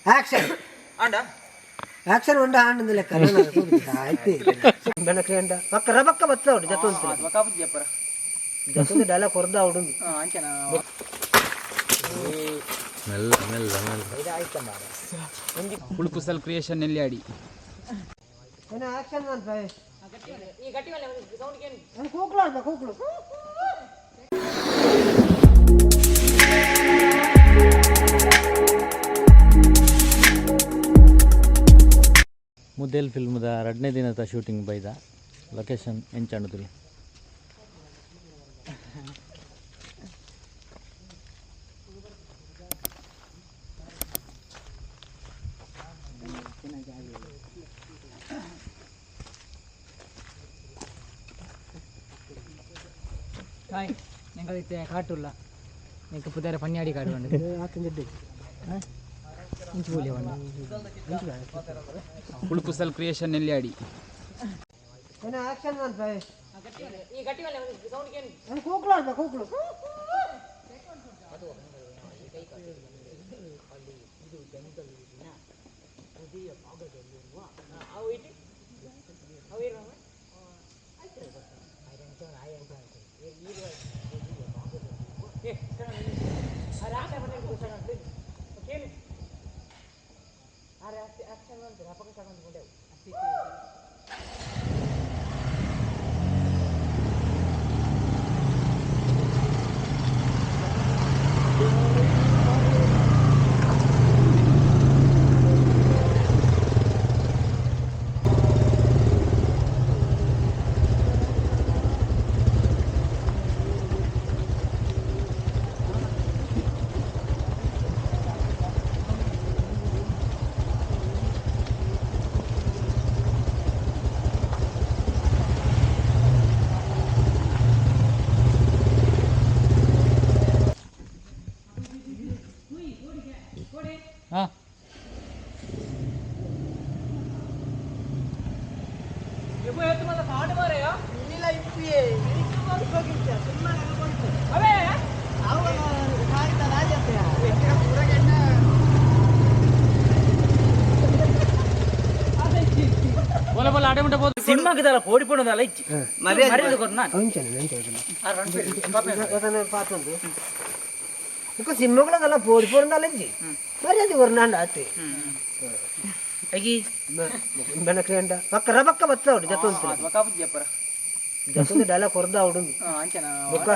Action. ಅಂಡ. Action ಉಂಡ ಆಂಡ್ ಲೆಕ್ಕ ಆಯ್ತು. ಬೆನಕ್ರೆ ಅಂಡ ಬಕ್ಕ ರಬಕ್ಕ ಬತ್ತ ಉಂಡು ಜತ್ತೊಂದು ಜತ್ತೊಂದು ಡೈಲಾಗ್ ಕೊರ್ದ ಉಂಡು. ಮೆಲ್ಲ ಮೆಲ್ಲ ಮೆಲ್ಲ. ಹುಳುಕುಸಲ್ ಕ್ರಿಯೇಷನ್ ನೆಲ್ಯಾಡಿ. ಆಕ್ಷನ್ ಕೂಕ್ಲು ಅಲ್ಪ ಕೂಕ್ಲು. ಮುದ್ದೇಲ್ ಫಿಲ್ಮ್ದ ರಡ್ನೇ ದಿನದ ಶೂಟಿಂಗ್ ಬೈದ ಲೊಕೇಶನ್ ಎಂಚಾಣುದಿಲ್ಲ. ಹಾಯ್, ಎಂಕಲಿತ್ತೆ ಕಾಟುಲ್ಲ ಎಂಕ ಪುದಾರ ಪನ್ಯಾಡಿ ಕಾಡು ಬಂದು ಇಂಚು ಪೂಲೆ ಬಂದು. ಹುಳುಕುಸಲ್ ಕ್ರಿಯೇಷನ್ ನೆಲ್ಯಾಡಿ. ಆಕ್ಷನ್ ಕೂಕ್ಲು ಅಲ್ಪ ಕೂಕ್ಲು. ಹಾಂ. ಸಿನಿಮಾಕ್ಕೆ ಪೋಡಿಪೋಡದಲ್ಲ ಇಚ್ಚಿ ಮರ್ಯಾದೆ ಕೊರ್ನ. ಪಾತೊಂದು ಬೊಕ್ಕ ಸಿನಿಮಾಗಳಲ್ಲ ಪೋಡಿ ಪೋಡಂದಲ್ಲ ಮರ್ಯಾದೆ ಕೊರ್ನಾಂಡ ಆತೆ. ಅಗಿ. ಬೆನಕ್ರೆ ಅಂಡ ಬಕ್ಕ ರಬಕ್ಕ ಬತ್ತ ಉಂಡು ಜತ್ತೊಂದು ಜತ್ತೊಂದು ಡೈಲಾಗ್ ಕೊರ್ದ ಉಂಡು. ಕೇಂದ್ರ. ಬೊಕ್ಕ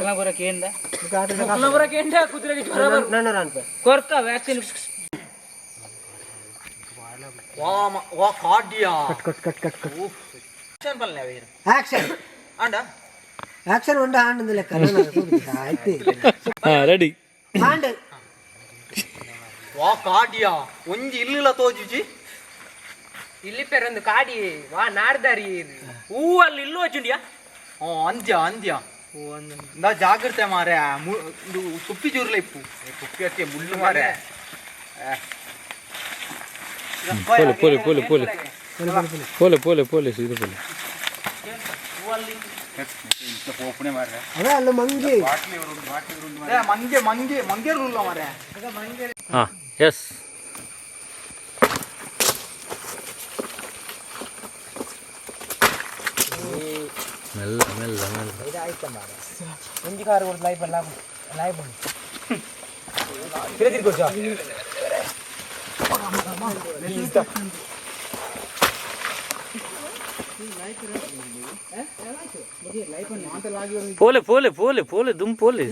ನನ್ನ ರಾನ್ಪ. ಕೊರ್ಕ ವ್ಯಾಕ್ಸಿನ್. ವಾ ವಾ ಕಾಡ್ಯಾ. Cut cut cut cut. Action ಪಲ್ಲೆ ಅವೇರು. ಆಕ್ಷನ್. ಅಂಡ. ಆಕ್ಷನ್ ಉಂಡ ಆಂಡ್ ಲೆಕ್ಕ ಆಯ್ತು. ಹಾಂ, ರೆಡಿ. ಆಂಡ್. ವಾ ಕಾಡ್ಯಾ, ಒಂಜಿ ಇಲ್ಲಿಲ್ಲ ತೋಜುಜಿ. ಇಲ್ಲಿ ಪೆರೊಂದು ಕಾಡಿ ವಾ ನಾಡ್ದಾರಿ ಹೂ ಅಲ್ಲಿ ಇಲ್ಲೂ ವಚ್ಚುಂಡಿಯಾ. ಓ ಅಂದ್ಯ ಅಂದ್ಯ ಇಂದ ಜಾಗ್ರತೆ ಮಾರೆ, ಇದು ಕುಪ್ಪಿ ಜೂರ್ಲ ಇಪ್ಪು ಕುಪ್ಪಿ ಅತ್ತೆ ಮುಳ್ಳು ಮಾರೆ. ಪೋಲೆ ಪೋಲೆ ಪೋಲೆ ಪೋಲೆ ಪೋಲೆ ಪೋಲೆ ಪೋಲೆ ಇದು ಪೋಲೆ. ಅದೇ ಅಲ್ಲ ಮಂಗಿ. ಮಂಗೆ ಮಂಗೆ ಮಂಗೆ ರೂಲ್ ಮಾರೆ. ಹಾಂ, ಎಸ್. ಮೆಲ್ಲ ಮೆಲ್ಲ ಮೆಲ್ಲ. ಒಂಜಿ ಕಾರು ಕೊಡ್ದು ಲೈಫ್ ಅಲ್ಲ ಲೈಫ್. ಪೋಲೆ ಪೋಲೆ ಪೋಲೆ ಪೋಲೆ ದುಮ್ ಪೋಲೆ.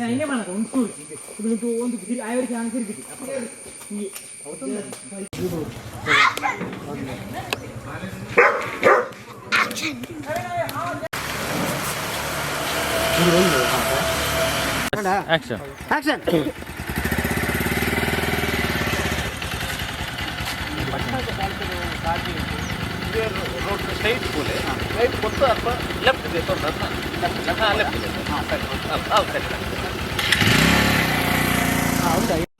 ಆಕ್ಷನ್. ಆಕ್ಷನ್. ರೋಡ್ ಸ್ಟ್ರೈಟ್ ಪೋಲೆ, ರೈಟ್ ಕೊಟ್ಟು ಅಲ್ಪ ಲೆಫ್ಟ್ ಇದೆ, ಲೆಫ್ಟ್, ಹಾಂ ಲೆಫ್ಟ್ ಇದೆ, ಹಾಂ ಸರಿ, ಸರಿ.